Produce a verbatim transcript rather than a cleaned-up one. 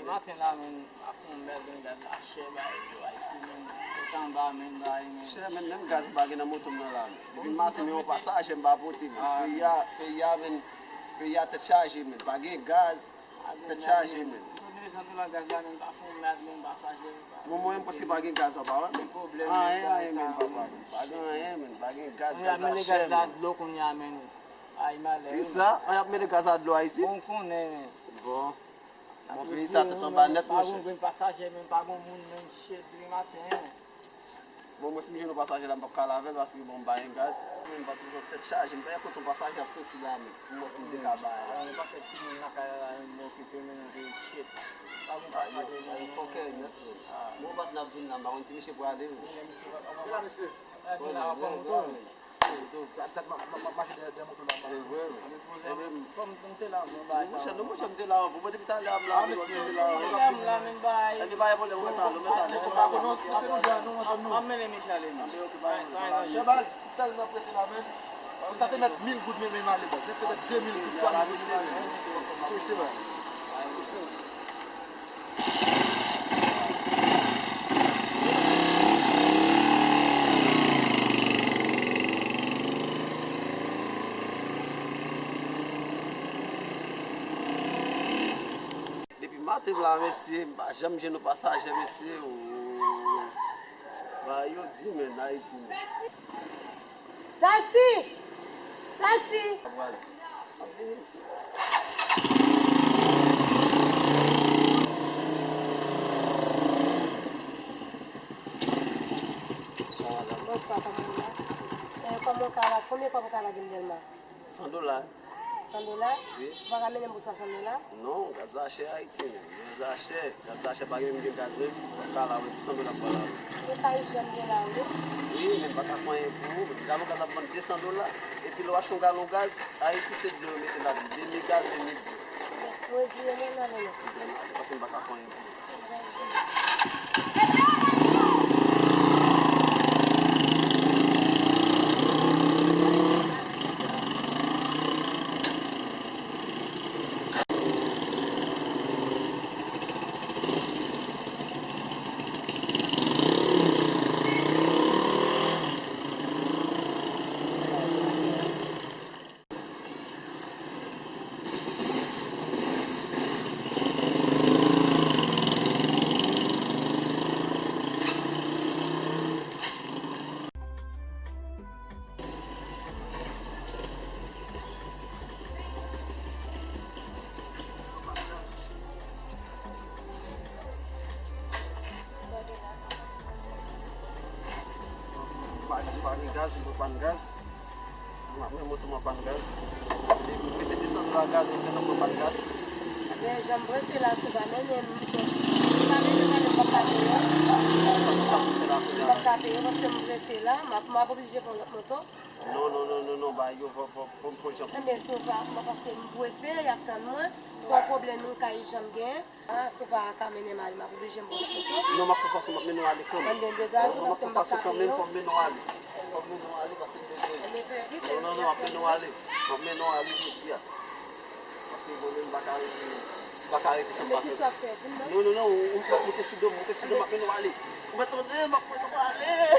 Maten la, menm, ap fè yon mèd, menm, gaz la chè, bay, yo, Ayiti, menm, tout anba, menm, bay, menm. Chè, menm, menm gaz m pa gen nan moto m nan la, menm. Depi maten, menm, yon pasaje m pa pote, menm. Peyi a, peyi a, menm, peyi a tèt chaje, menm. Pa gen gaz, tèt chaje, menm. Mwen menm, paske pa gen gaz anba, wè, menm. Anyen, anyen, menm, papa, menm. Pa gen anyen, menm. Pa gen gaz, gaz la chè, menm. Dlo kounye a, menm. Ay, malè, wi. Kisa? An ap mele gaz a dlo Ayiti? Bon, konnen, menm. Bon. Bon, peyi sa tèt anba nèt, monchè. Pa gon grenn pasaje, menm pa gon moun, menm, shit, depi maten. Bon, mwen, si m jwenn yon pasaje la, m p ap ka lave l, paske, bon, m pa gen gaz. Mwen, m patizan tèt chaje, m pa gen kote yon pasaje ap soti la, menm. Pou mwen, pou m dekabay la. Yon pakèt timoun lakay la, la, menm, mwen okipe, menm, nan peyi, shit. Pa gon pasaje, menm, fòkè, nèt, menm. Bon, bat n ap vin la, m pa konn si misye pral ale, menm. Ki la, mesye? Ki la, w ap pran moto, menm. Gad, gad, m ap, m ap, m ap mache dèyè, dèyè moto la, m ap. Se vre, wi. Ebyen, kòm m te la, mwen bay. Monchè, non, monchè, m te la, wi. Mwen, depi talè a, m la, wi, m te la, wi. Ebyen, pa gen pwoblèm, mwen talè, mwen talè. Ap mennen misye ale, non. Ebyen, ok, pa gen pwoblèm. Chè baz, m tèlman prese la, men. Sa te mèt mil goud, men, men, m ale, baz. Sa te mèt de mil goud, twa mil goud, men, m ale. Prese, baz. Depi maten m la, mesye, m pa janm jwenn yon pasaje, mesye, o. Bagay yo di, menm, Ayiti, menm. Taxi! Taxi! Ap vini. Bonswa, kòman w ye? Eh, kòman w ka la? Konbyen kòb w ka lage m Dèlma? San dola. San dola? Wi. Ou pa ka mennen m pou swasant dola? Non, gaz la chè Ayiti, menm. Gaz la chè. Gaz la chè, pa gen menm gen gaz, wi. Ou pa ka la, wi, pou san dola pou al la, wi. Ou pa janm gen la, wi. Wi, men m pa ka fè anyen pou ou. Galon gaz ap vann de san dola. Epi lè w achte yon galon gaz, Ayiti se dlo yo mete ladan. Demi gaz, demi dlo. Mwen di yo, men, men, men, men. Paske m pa ka fè anyen pou ou. Pa gen, pa gen gaz, m pran pann gaz. M ap mennen moto m an pann gaz. Depi m mete de san dola gaz, m ap pran pann gaz. Ebyen, jan m prese la, si w pa mennen m, m pa mennen m ale, m p ap ka peye. M p ap ka peye paske m prese la, m ap, m ap oblije pran lòt moto. Non, non, non, non, non, bagay yo, fò, fò, fò m fè yon jan pou. Ebyen, si w pa, mwen, paske m prese, y ap tann mwen. Se yon pwoblèm yon kay janm gen. Ah, si w pa ka mennen m ale, m ap oblije m pran lòt moto. Non, m ap fè fason, m ap mennen w ale kanmenm. Ebyen, degaje w, paske m p ap ka peye w. Non, non, non, m ap mennen w ale. M ap mennen w ale, paske m bezwen. Ebyen, fè vit, non, non, non, m ap mennen w ale. M ap mennen w ale jodi a. Paske mwen menm, m pa ka rete, m pa ka rete san m pa fè. Ebyen, kisa w ap fè? Di m non. Non, non, non, ou, ou, moute sou do m, moute sou do m, m ap mennen w ale. Ou mèt tande, m ap mennen w ale.